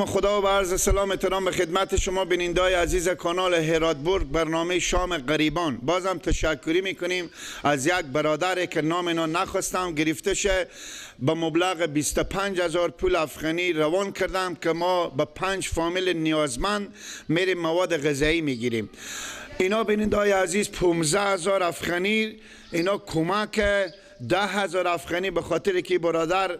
نام خدا و عرض سلام احترام به خدمت شما بیننده‌های عزیز کانال هراتبرگ، برنامه شام غریبان. بازم تشکری میکنیم از یک برادر که نام اینا نخواستم گرفته شه، به مبلغ 25,000 پول افغانی روان کردم که ما به 5 فامیل نیازمند میریم مواد غذایی میگیریم. اینا بیننده‌های عزیز 15,000 افغانی اینا کمک، 10,000 افغانی به خاطر که برادر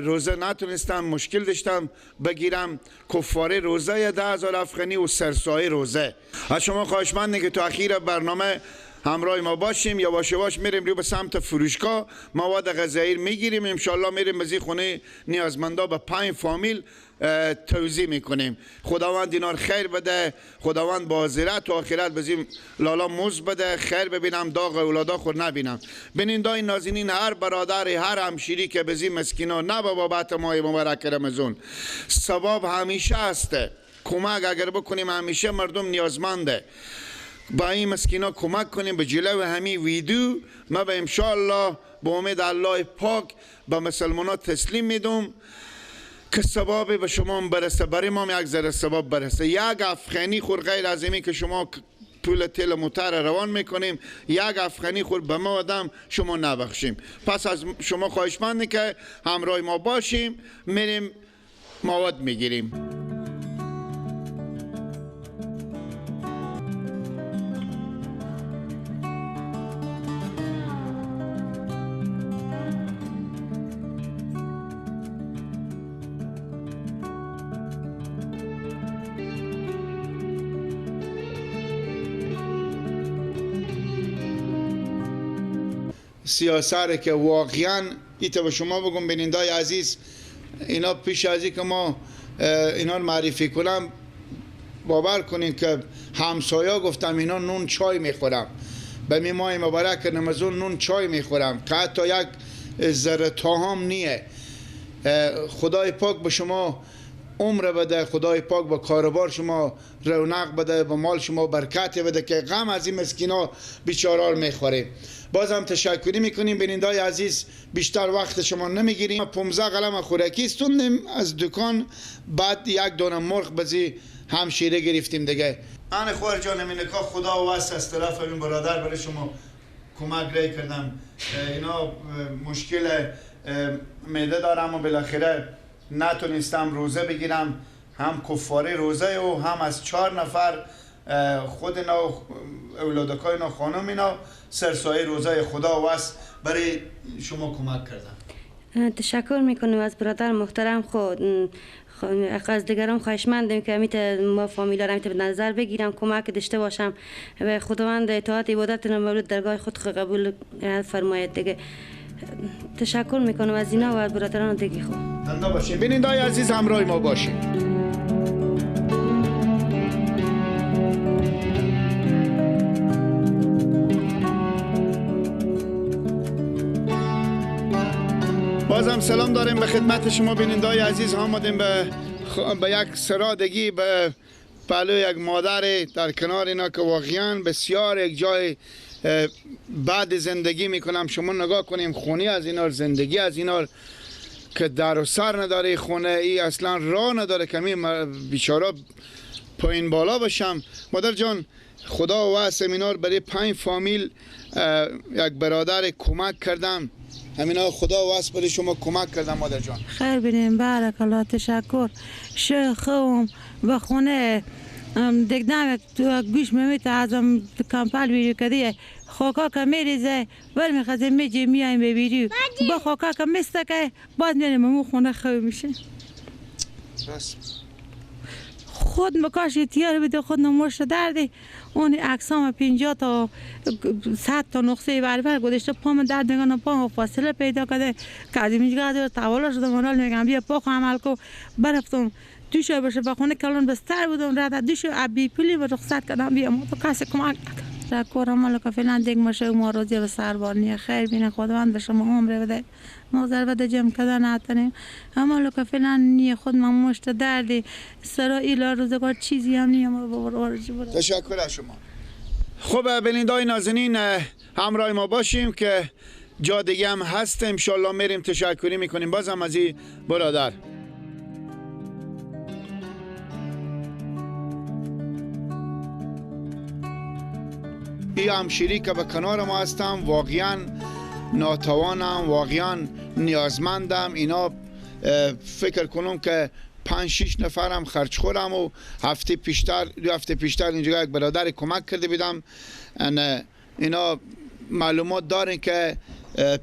روزه نتونستم، مشکل داشتم بگیرم، کفاره روزه 10,000 افغانی و سرسایه روزه. از شما خواهشمندیم که تا اخیر برنامه همراه ما باشیم. یواش یواش میریم رو به سمت فروشگاه، مواد غذایی میگیریم، انشالله میریم از خونه نیازمندا به 5 فامیل توزیع میکنیم. خداوند اینا رو خیر بده، خداوند با آخرت و آخرت بزیم لالا موز بده، خیر ببینم، داغ اولادا خود نبینم. بینندای نازنین، هر برادر هر همشیری که بزیم مسکینا نه به بابت ماه مبارک رمضان، ثواب همیشه هسته. کمک اگر بکنیم همیشه مردم نیازمنده، با این مسکینا کمک کنیم به جلو همی ویدیو. ما به انشالله به امید الله پاک به مسلمان ها تسلیم میدم که ثواب به شما برسه، برای ما یک ذره ثواب برسه. یک افغانی خور غیر از اینی که شما پول تیل موتر روان میکنیم، یک افغانی خور به ما آدم شما نبخشیم. پس از شما خواهشمندیم که همراه ما باشیم، میریم مواد میگیریم. سیاست که واقعا ایتا به شما بگم بینندای عزیز، اینا پیش از که ما اینا رو معرفی کنم باور کنین که همسایا گفتم اینا نون چای میخورم، به می ماه مبارک رمضان نون چای میخورم که حتی یک ذره طعام نیه. خدای پاک به شما عمر بده، خدای پاک با کاروبار شما رونق بده، با مال شما برکت بده که غم از این مسکینا بیچارار میخوریم. بازم تشکری میکنیم بینندای عزیز، بیشتر وقت شما نمیگیریم. 15 قلم خوراکی استوندیم از دکان، بعد یک دونه مرغ بزی همشیره گرفتیم دیگه. من خور جان مینکا خدا واسه از طرف این برادر برای شما کمک رای کردم. اینا مشکل معده دارم و بالاخره نتونستم روزه بگیرم، هم کفاره روزه و هم از 4 نفر خود اینا، اولادکای اینا، خانم اینا سرسایه روزه خدا واس برای شما کمک کردم. تشکر میکنم از برادر محترم خود. از دیگران خواهشمندیم که امیت ما فامیلا را به نظر بگیرم، کمک داشته باشم و خداوند اطاعت عبادت مولود درگاه خود قبول فرماید دیگه. تشکر میکنم از اینا و برادران دیگه. خوب زنده باشین بینندای عزیز، همراه ما باشین. بازم سلام داریم به خدمت شما بینندای عزیز. آمدیم به یک سرادگی به پهلوی یک مادر در کنار اینا که واقعا بسیار یک جای بعد زندگی میکنم. شما نگاه کنیم خونه از اینا، زندگی از اینا که در و سر نداره، خونه ای اصلا راه نداره که می بیچاره پایین بالا باشم. مادر جان خدا و سمینار برای 5 فامیل یک برادر کمک کردم، همینا خدا واس برای شما کمک کردم مادر جان. خیر بینیم، بارک الله، تشکر. شیخم به خونه دگدم گوش میمیت ازم کمپل بیرو کدیه خوکا که میریزه ول میخوازه میجی میایم ببیرو با خوکا که میستکه باز میریم مو خونه خو میشه. خود مکاش تیار بده، خود نموش دردی اون اقسام 50 تا 100 تا نقطه برابر گذاشته پام درد میکنه، پام فاصله پیدا کرده که از اینجا توالا شدم اونال میگم بیا پا عمل کو برفتم دوشه باشه با خونه کلون بستر بودم رد دوشه ابی پولی و رخصت کردم بیا ما تو کسی کمک تشکر مال که فعلا دیگ مشه ما روزی به سربانی خیر بینه خداوند به شما عمر بده نظر بده جمع کردن نتونیم اما که فعلا نیه خود من مشت دردی سرا ایلا روزگار چیزی هم نیه ما بابا. تشکر از شما. خب بینندای نازنین همراه ما باشیم که جا دیگه هم هست انشالله میریم تشکری میکنیم بازم از این برادر. این همشیری که به کنار ما هستم واقعا ناتوانم، واقعا نیازمندم. اینا فکر کنم که 5-6 نفرم خرج خورم و هفته پیشتر 2 هفته پیشتر اینجا یک برادر کمک کرده بیدم. اینا معلومات دارن که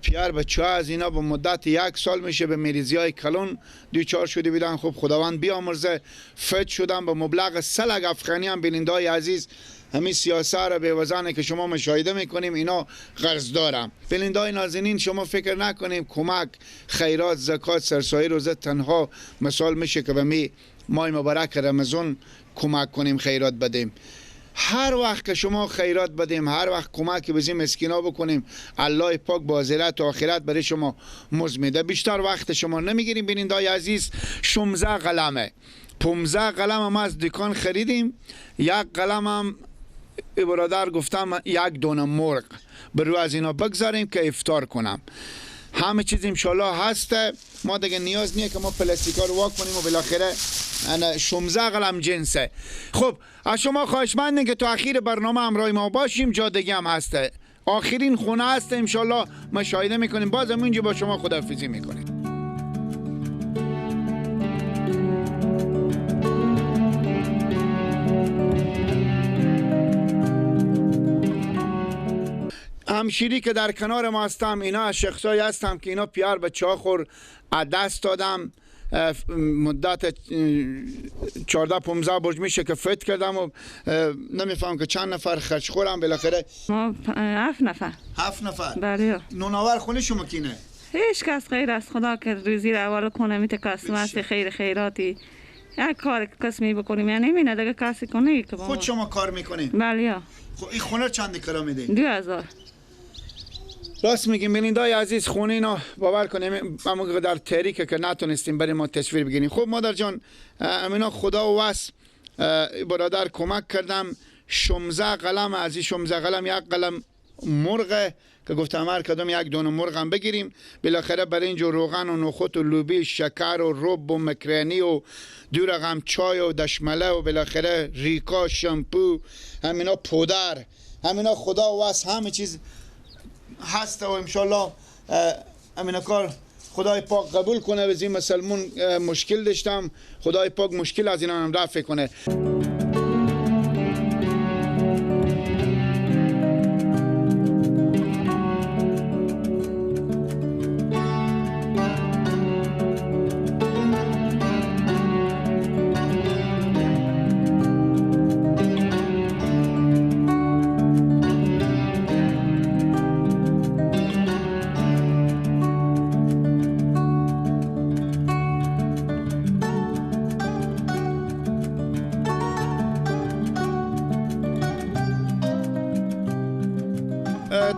پیار بچه از اینا به مدت 1 سال میشه به مریضی های کلون دوچار شده بیدن. خب خداوند بیامرزه فت شدن به مبلغ 3 لک افغانی هم. بینندای عزیز همین سیاسه را به وزنه که شما مشاهده میکنیم اینا قرض دارم. بینندای نازنین شما فکر نکنیم کمک خیرات زکات سرسایه روزه تنها مثال میشه که به می ماه مبارک رمضان کمک کنیم خیرات بدیم. هر وقت که شما خیرات بدیم، هر وقت کمک به مسکینا بکنیم، الله پاک با آخرت و آخرت برای شما مزد میده. بیشتر وقت شما نمیگیریم بینندای عزیز. 16 قلمه 15 قلم ما از دکان خریدیم، 1 قلم هم برادر گفتم 1 دونه مرغ برو از اینا بگذاریم که افطار کنم. همه چیز انشالله هسته، ما دیگه نیاز نیه که ما پلاستیکا رو واک کنیم و بالاخره 16 قلم جنسه. خب از شما خواهشمندیم که تا اخیر برنامه همراه ما باشیم. جا دیگه هم هسته، آخرین خونه هسته انشالله مشاهده میکنیم. بازم اینجا با شما خداحافظی میکنیم. همشیری که در کنار ما هستم اینا از شخصایی هستم که اینا پیار به چاخور دست دادم. مدت 14-15 برج میشه که فت کردم و نمیفهم که چند نفر خرج خورم بالاخره. ما 7 نفر. 7 نفر؟ بله. نوناور خونه شما کینه؟ هیچ کس غیر از خدا که روزی رو حواله کنه میته کس خیر خیراتی یک کار قسمی بکنیم، یعنی مینا دیگه کسی کنه که خود شما کار میکنین؟ بله. خب این خونه چند کرا میدین؟ 2000. راست میگیم بینندای عزیز، خونه اینا باور کنیم اما در تاریکه که نتونستیم برای ما تصویر بگیریم. خب مادر جان امینا خدا و وس برادر کمک کردم. 16 قلم از این 16 قلم 1 قلم مرغ که گفتم هر کدوم 1 دونه مرغ هم بگیریم. بالاخره برنج و روغن و نخود و لوبی شکر و رب و مکرانی و 2 رقم چای و دشمله و بالاخره ریکا شامپو همینا پودر همینا خدا و وس همه چیز هست و انشالله امینا کار خدای پاک قبول کنه. از این مسلمون مشکل داشتم، خدای پاک مشکل از اینا هم رفع کنه.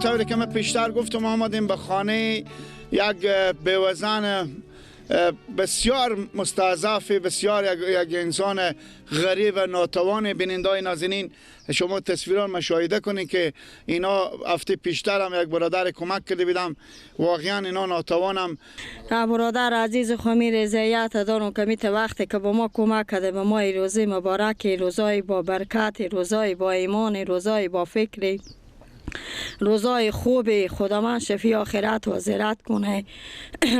طوری که من پیشتر گفتم آمدیم به خانه یک بیوزن بسیار مستضعف، بسیار یک انسان غریب و ناتوان. بینندای نازنین شما تصویران مشاهده کنید که اینا هفته پیشتر هم یک برادر کمک کرده بیدم، واقعا اینا ناتوانم. برادر عزیز خمی رضایت دارم که میت وقتی که با ما کمک کرده به ما روزی مبارک، روزای با برکت، روزای با ایمان، روزای با فکر، روزای خوبی. خداوند شفیع آخرت و زیرت کنه،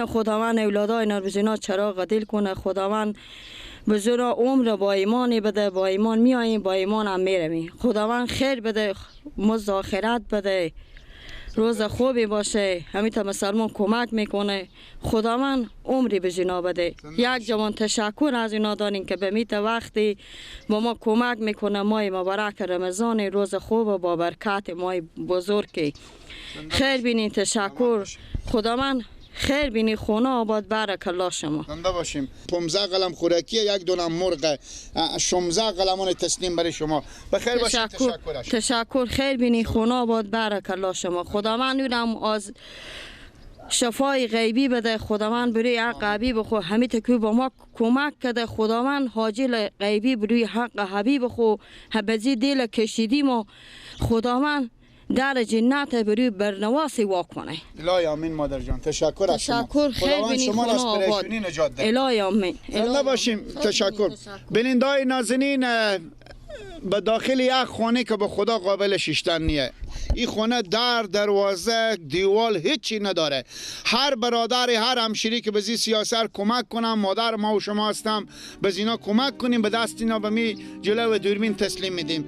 خداوند اولادای نربزینا چراغ دل کنه، خداوند بزرا عمر با ایمان بده، با ایمان میاییم با ایمان هم میرویم. خداوند خیر بده، مزد آخرت بده، روز خوبی باشه. همین تا مسلمان کمک میکنه، خداوند عمری به جنا بده. یک جوان تشکر از اینا داریم که به میت وقتی با ما کمک میکنه. ماه مبارک رمضان، روز خوب و با برکت، ماه بزرگی. خیر بینین، تشکر. خداوند خیر بینی، خونه آباد، برک الله شما. زنده باشیم. 15 قلم خوراکی، 1 دونه مرغ، 16 قلمان تسلیم برای شما. بخیر باشید. تشکر. تشکر. خیر بینی، خونه آباد، برک الله شما. خداوند اونم از شفای غیبی بده، خداوند برای حق حبیب خو همین تکو با ما کمک کرده، خداوند حاجل غیبی برای حق حبیب خو بزی دل کشیدیم و خداوند در جنت بروی برنواسی واکنه. الهی آمین مادر جان. تشکر از شما. تشکر. خیر بینی، شما را از پریشونی نجات ده. الهی آمین. زنده باشیم. تشکر. بینندای نازنین به داخل یک خانه که به خدا قابل شیشتن نیه. این خانه در، دروازه، دیوال هیچی نداره. هر برادر، هر همشیری که به زی سیاسر کمک کنم، مادر ما و شما هستم، به اینا کمک کنیم، به دست اینا به می جلو دوربین تسلیم میدیم.